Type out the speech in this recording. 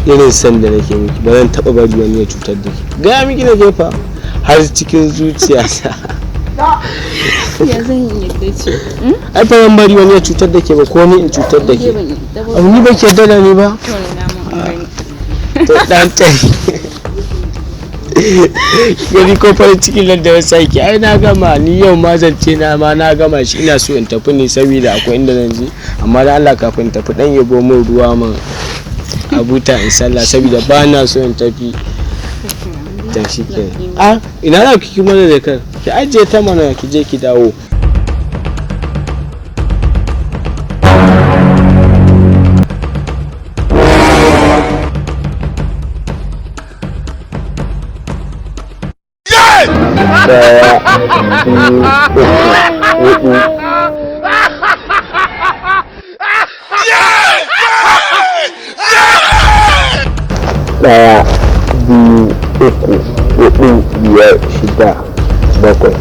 Irin san da nake miki, ba zan taɓa bari wani ya cutar da ke. Gaya miki na jefa har cikin zuciyata. Ya zan yi yadda ce? Ai ba zan bari wani ya cutar da ke ba, ko ni in cutar da ke. Ban yadda ba. Abu ni ba ke yarda da ni ba. To, na mun gani. To, dan tai gani ko farin cikin nan da wasu aiki. Ai na gama, ni yau ma zance na ma na gama shi. Ina so in tafi ne saboda akwai inda zan je, amma da Allah kafin in tafi dan yabo min ruwa min a buta in sallah, saboda ba na so in tafi. Ta shi ke a ina za ki kuma da kan ki ajiye ta mana, ki je ki dawo. Daya, biyu, uku, hudu. Daya, biyu, uku, hudu, biyar, shida, bakwai.